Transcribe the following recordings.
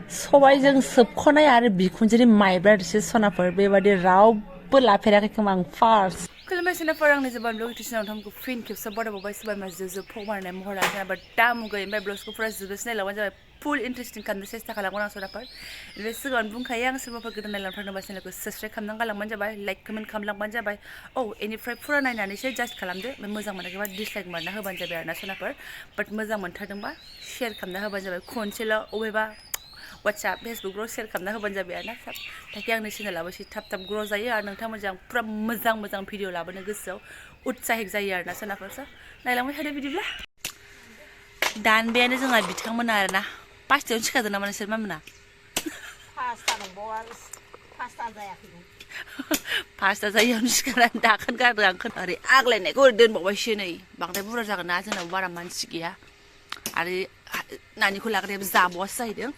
सबायजों सोबख'नाय आरो बिखुनजोनि माइब्रा रोसि सनाफोर बेबादि रावबो लाफेराखै खोमा आं फार्स्ट खुलुमबाय सोनाफोर आंनि जोबानब्लग इउटिउब नोंथांमोनखौ फिन खेबसे बरायबावबाय सोरबा मा जोब फमारनाय महर लाना बा दा मुगै ओमफ्राय ब्लग्सखौ फुरा जोबनो सिनायलांबानो जाबाय फुल इन्टारेस्टिं खालामनो सेस्था खालामगोन आं सोनाफोर बे सिगाङावनो बुंखायो आं सोरबाफोर गोदान नायलांथारनोबा चेनेलखौ साबस्क्राइब खालामनानै गालांबानो जाबाय लाइक कमेन्ट खालामलांबानो जाबाय औ बेनिफ्राय फुरा नायनानैसो जास्ट खालामदो ओमफ्राय मोजां मोनाखैबा डिसलाइक मारना होबानो जाबाय आरोना सोनाफोर बाट मोजां मोनथारदोंबा शेयार खालामना होबानो जाबाय खनसेल' अबेबा WhatsApp, फेसबुकफ्राव शेयार खालामना होबानो जाबाय आरोना ताकि आंनि चेनेलाबो एसे थाब थाब ग्र' जायो आरो नोंथांमोनजों आं पुरा मोजां भिडिअ लाबोनो गोसोआव उत्साहिक जायो आरोना सोनाफोरसो नायलांबाय थादो बिदिब्ला दानबायानो जोंहा बिथांमोना आरोना पासतायावनो सिखारदों नामा नोंसोर मामोना पासता जायैयावनो सिखारनानै दाखोन गारदों आं ओरै आग्लायनायखौ ओरै दोनबावबायसो नै बांद्राय बुरजा जागोन ना जोंनाव बारा मानसि गैया आरो नानिखौ लाग्रायाबो जाबावासो जाहैदों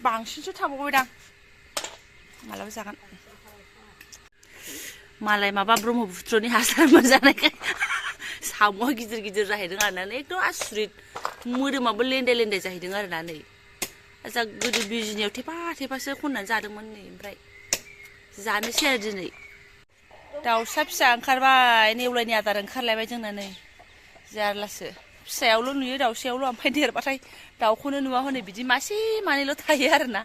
बांसिनसो थाबावबायदां मालाबा जागोन मालाय माबा ब्रह्मपुत्रनि हासार मोनजानायखाय साम'आ गिदिर जाहैदों आरोना एकदम आसुरित मोदोमाबो लेन्दाय जाहैदों आरोना नै जा गोदो बिजिनियाव थेफासो खननानै जादोंमोन नै ओमफ्राय जानोसै आरो दिनै दाउसा फिसा ओंखारबाय नेवलायनि आदार ओंखारलायबाय जोंना नै जारलासो फिसायावल' नुयो दाउसायावल' ओमफ्राय देरबाथाय दाउखौनो नुवा हनै बिदि मासे मानैल' थायो आरोना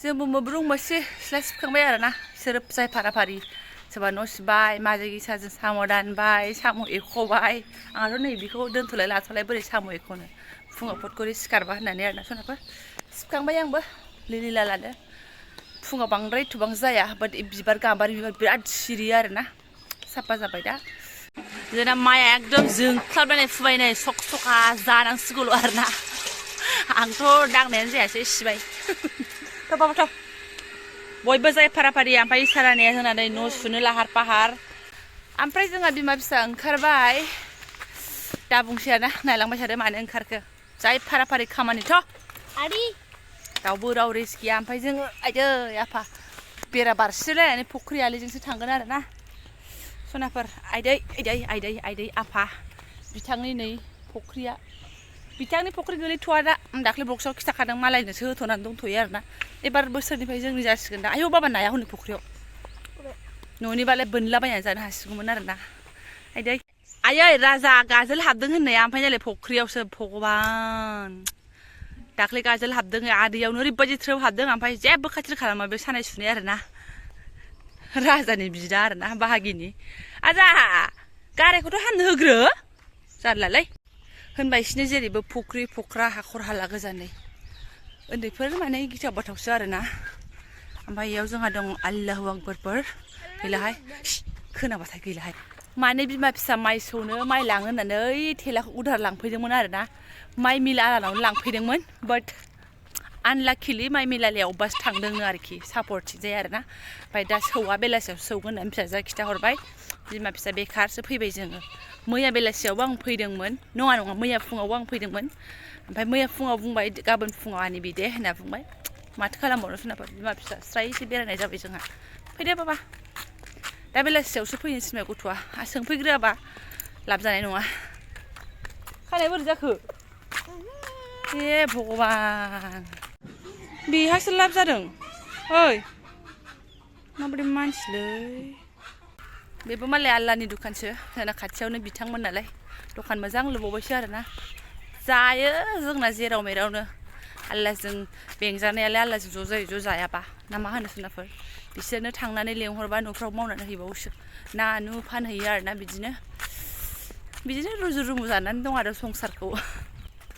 जोंबो मोब्रुंबासो सिथ्ला सिबखांबाय आरोना बिसोरो जाय फाराफारि सोरबा न' सिबबाय माजै गिसाजों साम' दानबाय साम' एख'बाय आंहाथ' नै बेखौ दोनथ'लाय लाथ'लाय बोरै साम' एख'नो फुङाव फटकरि सिखारबा होननानै आरोना सोनाफोर सिबखांबाय आंबो लिलि लालानो फुङाव बांद्राय एथ'बां जाया बाट बिबार गाम्बारि बिबार बिराद सिरियो आरोना साफा जाबाय दा जोंना माइआ एकदम जोंख्लाबलायनाय फुबायनाय सखा जानांसिगौल' आरोना आंथ' दांनायानो जायासै सिबाय थ' बयबो जाय फाराफारि ओमफ्राय सारानिया जोंना नै न' सुनो लाहार फाहार ओमफ्राय जोंहा बिमा फिसा ओंखारबाय दा बुंसै आरोना नायलांबाय थादो मानो ओंखारखो जाय फाराफारि खामानिथ' आरि दाउबो राव रेस गैया ओमफ्राय जोङो आइदै आफा बेरा बारसिलायनानै फुख्रि आलिजोंसो थांगोन आरोना सनाफोर आइदै आफा बिथांनि नै फुख्रिया बिथांनि फुख्रि गोलैथ'आ दा दाख्लै बक्सआव खिथाखादों मालायनोसो होथ'नानै दंथ'यो आरोना एबार बोसोरनिफ्राय जोंनि जासिगोन दा आयौ बाबा नाया हनै फुख्रियाव न'निबालाय बोनलाबायनानै जानो हासिगौमोन आरोना आयै राजा गाजोल हाबदों होननाया ओमफ्राय नालाय फुख्रियावसो भगबान दाख्लै गाजोल हाबदों आदैयावनो ओरैबायदि थ्रोब हाबदों ओमफ्राय जेबो खाथिर खालामा बे सानाय सुनाय आरोना राजानि बिदा आरोना बाहागिनि आजा गारायखौथ' हामनो होग्रो जारलालै होनबायसिनो जेरैबो फुख्रि फख्रा हाखर हाला गोजानै उन्दैफोर माने गिथाव बाथावसो आरोना ओमफ्राय इयाव जोंहा दं आल्लाहु आकबरफोर गैलाहाय खोनाबाथाय गैलाहाय माने बिमा फिसा माइ सौनो माइ लाङो होननानै थेलाखौ उधार लांफैदोंमोन आरोना माइ मिल आलानावनो लांफैदोंमोन बाट आनलाकिलि माइ मिलालियाव अबबासो थांदोंनो आरोखि सापर्टथिंजाय आरोना ओमफ्राय दा सौआ बेलासियाव सौगोन होननानै फिसाजोआ खिथाहरबाय बिमा फिसा बेखारसो फैबाय जोङो मैया बेलासियावबो आं फैदोंमोन नङा मैया फुङावबो आं फैदोंमोन ओमफ्राय मैया फुङाव बुंबाय गाबोन फुङाव आनि बिदे होनना बुंबाय माथो खालामबावनो सोनाफोर बिमा फिसा स्रायसो बेरायनाय जाबाय जोंहा फैदो बाबा दा बेलासियावसो फैनो थिनबाय गथ'आ सोंफैग्रोआबा लाब जानाय नङा खानाया बोरै जाखो ए भगबान बेहासो लाब जादों ओइ माबोरै मानसिलै बेबो मालाय आल्लानि दखानसो जोंना खाथियावनो बिथांमोन नालाय दखान मोजां लुबावबायसो आरोना जायो जोंना जेराव मेरावनो आल्लाजों बेंजानायालाय आल्लाजों ज' जायो ज' जायाबा ना मा होनो सोनाफोर बिसोरनो थांनानै लेंहरबा न'फ्राव मावनानै हैबावोसो ना नु फानहैयो आरोना बिदिनो रुजु रुमु जानानै दं आरो संसारखौ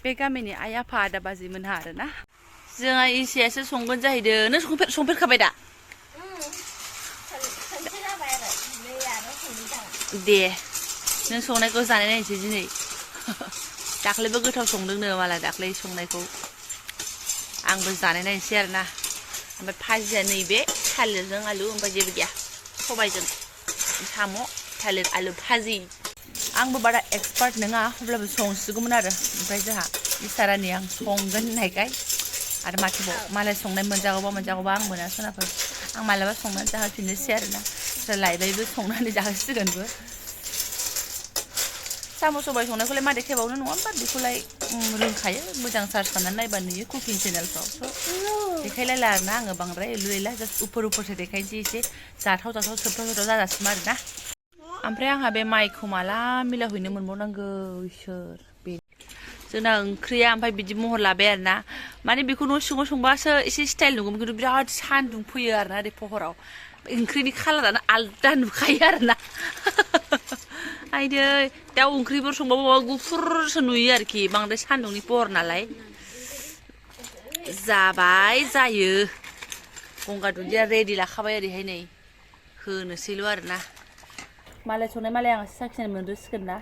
बे गामिनि आइ आफा आदा बाजैमोनहा आरोना जोंहा इसेयासो संगोन जाहैदों नों संफेरखाबाय दा दे नों संनायखौ जानाय नायनोसै दिनै दाख्लैबो गोथाव संदोंनो मालाय दाख्लै संनायखौ आंबो जानाय नायनोसै आरोना ओमफ्राय भाजिया नैबे थालिरजों आलु ओमफ्राय जेबो गैया सबायजों साम' थालिर आलु भाजि आंबो बारा एक्सपार्ट नङा अब्लाबो संसिगौमोन आरो ओमफ्राय जोंहा इसारानि आं संगोन होननायखाय आरो माथोबाव मालाय संनाय मोनजागौबा आं मोना सोनाफोर आं मालाबा संनानै जाहोफिननोसै आरोना लायबायबो संनानै जाहोसिगोनबो साम' सबाय संनायखौलाय मा देखायबावनो नङा होमबा बेखौलाय रोंखायो मोजां सार्च खालामनानै नायबा नुयो कुकिं चेनेलफ्राव देखायलायला आरोना आङो बांद्राय लुयला जास्ट उफोरसो देखायनोसै एसे जाथाव सोबथाव जाजासिम आरोना ओमफ्राय आंहा बे माइखौ माला मिलावहैनो मोनबावनांगौ इसोर बे जोंना ओंख्रिया ओमफ्राय बिदि महर लाबाय आरोना माने बेखौ न' सिङाव संबासो एसे स्टाइल नुगौमोन खिन्थु बिराद सान्दुं फैयो आरोना ओरै फहराव ओंख्रिनि कालारानो आलदा नुखायो आरोना आयदै दाउ ओंख्रिफोर संबाबो माबा गुफुरसो नुयो आरोखि बांद्राय सान्दुंनि पहर नालाय जाबाय जायो गंगार दुन्दिया रेडि लाखाबाय ओरैहाय नै होनोसैल' आरोना मालाय संनाय मालाय आं साखिनाय मोनदोसिगोन ना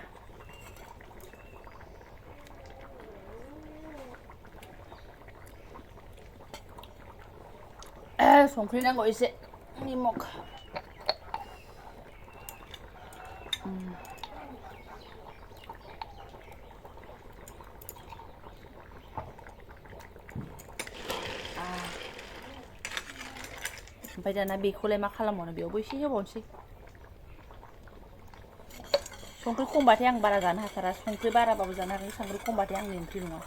संख्रि नांगौ एसे निमक ओमफ्राय दाना बेखौलाय मा खालामबावनो बेयावबो एसे होबावनोसै संख्रि खमबाथाय आं बारा जानो हाथारा संख्रि बाराबाबो जानो हागोन संख्रि खमबाथाय आंनि ओंख्रि नङा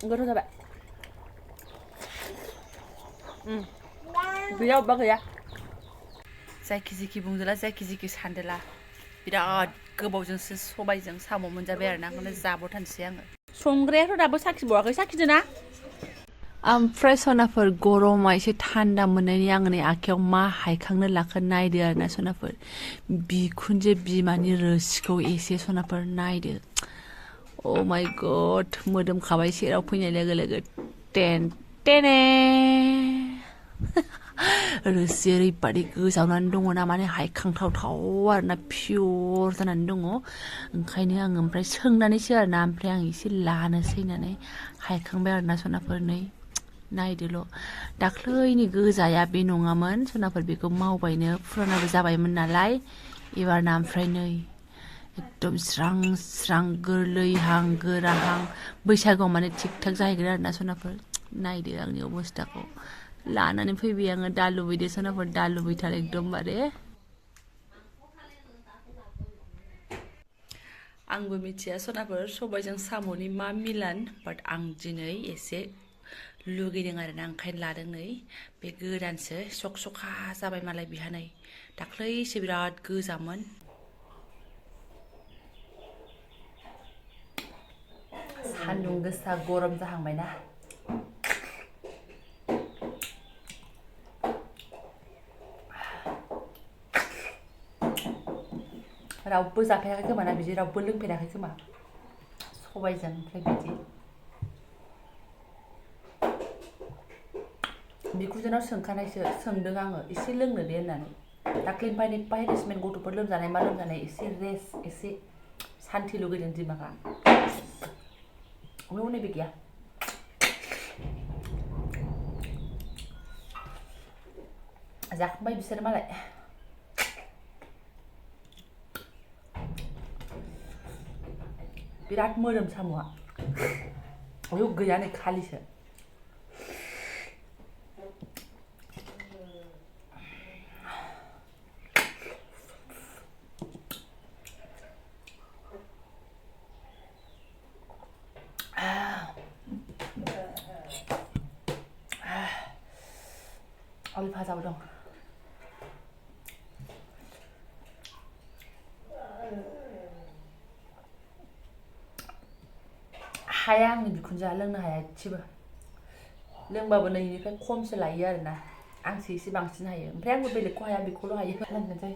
गोथाव जाबाय गैया अबेबा गैया जायखि जिखि बुंदोला जायखि जिखि सानदोला बिराद गोबावजोंसो सबायजों साम' मोनजाबाय आरोना ओंखायनो जाबावथानसै आङो संग्रायाथ' दाबो साखिबावाखै साखिदो ना ओमफ्राय सनाफोर गरमा एसे थान्दा मोननायनि आङो नै आखायाव मा हायखांनो लाखो नायदो आरोना सनाफोर बिखुनजो बिमानि रोसिखौ एसे सनाफोर नायदो अ माय गड मोदोमखाबाय सेराव फैनाय लोगो लोगो टेन टेने रोसि ओरैबादि गोजावनानै दङ ना माने हायखांथावथाव आरोना पियर जानानै दङ ओंखायनो आङो ओमफ्राय सोंनानैसो आरोना ओमफ्राय आं एसे लानोसै होननानै हायखांबाय आरोना सनाफोर नै नायदोल' दाख्लैनि गोजाया बे नङामोन सनाफोर बेखौ मावबायनो फुरानाबो जाबायमोन नालाय एबारना ओमफ्राय नै एकदम स्रां स्रां गोरलैहां गोराहां बैसागुआव माने थिग थाक जाहैगोन आरोना सनाफोर नायदो आंनि अबस्थाखौ लानानै फैबाय आङो दा लुबैदो सनाफोर दा लुबैथार एकदमबारे आंबो मिथिया सनाफोर सबायजों साम'नि मा मिलान बाट आं दिनै एसे लुगैदों आरोना ओंखायनो लादों नै बे गोदानसो सक सखा जाबाय मालाय बिहा नै दाख्लैसो बिराद गोजामोन सान्दुं गोसा गरम जाहांबायना रावबो जाफेराखै खोमा ना बिदि रावबो लोंफेराखै खोमा सबायजों ओमफ्राय बिदि बिखुनजोनाव सोंदों आङो एसे लोंनो दे होननानै दाख्लैनिफ्रायनो हेरेसमेन्ट गथ'फोर लोमजानाय मा लोमजानाय एसे रेस्ट एसे सान्थि लुगैदों दिमागा हनै बे गैया जाखांबाय बिसोर मालाय बिराद मोदोम साम'आ आयौ गैया नै खालिसो आलु भाजाबो दं हाया आंनि बिखुनजोआ लोंनो हाया एसेबो लोंबाबो नैनिफ्राय खमसो लायो आरोना आंसो एसे बांसिन हायो ओमफ्राय आंबो बेलेगखौ हाया बेखौल' हायो लोंनोसै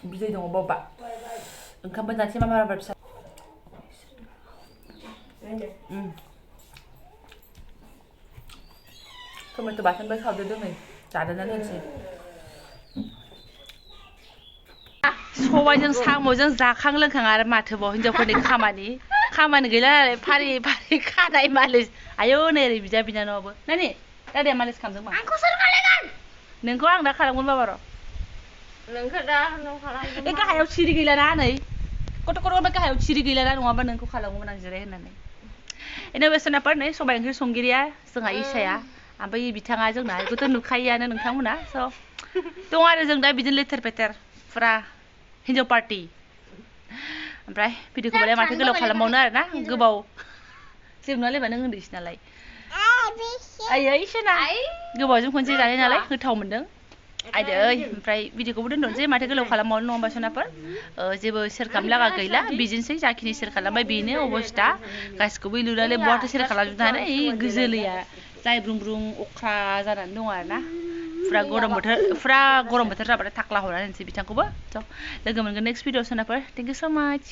बिदै दङ बावबा ओंखामबो जानोसै मा माबा फिसा टमेट' बाथोनबो सावदेरदों नै जादेरनानै होनोसै सबायजों साम'जों जाखां लोंखां आरो माथोबाव हिनजावफोरनि खामानि गैला नालाय फारि फारि खानाय मालिस आयौ नै ओरै बिदा बिनानावाबो नानि दादाया मालिस खालामदों मा आंखौ सोर खालामगोन नोंखौ आं दा खालामगोन बाबा र' नोंखौ दा न' खालामगोन गाहायाव सिरि गैलाना नै गथ' ओमफ्राय गाहायाव सिरि गैलाना नङाबा नोंखौ खालामगौमोन आं जिराय होननानै इनोभेसनाफोर नै सबाइ ओंख्रि संगिरिया जोंहा इसाया ओमफ्राय बिथाङा जोंना बेखौथ' नुखायोआनो नोंथांमोना स' दं आरो जों दा बिदिनो लेथेर फेथेर फुरा हिन्जाव पार्टि ओमफ्राय भिडिअखौ बालाय माथो गोलाव खालामबावनो आरोना गोबाव जेबो नङालै नों उन्दैसो नालाय आयै इसोना गोबावजों खनसे जानाय नालाय गोथाव मोनदों आयदै ओमफ्राय भिडिअखौबो दोनथ'नोसै माथो गोलाव खालामबावनो नङा होमबा सनाफोर जेबो सेयार खालामनो लागा गैला बिदिनोसै जाखिनि सेयार खालामबाय बेनो अबस्था गासिखौबो इलुनानै बहाथो सेयार खालामजोबनो हानो गोजोलैया जाय ब्रुं ब्रुं अख्रा जानानै दं आरोना फुरा गरम बोथोर जाबाथाय थाख्ला हरनानै होनोसै बिथांखौबो स' लोगो मोनगोन नेक्स्ट भिडिअ सनाफोर थेंक इउ स' माच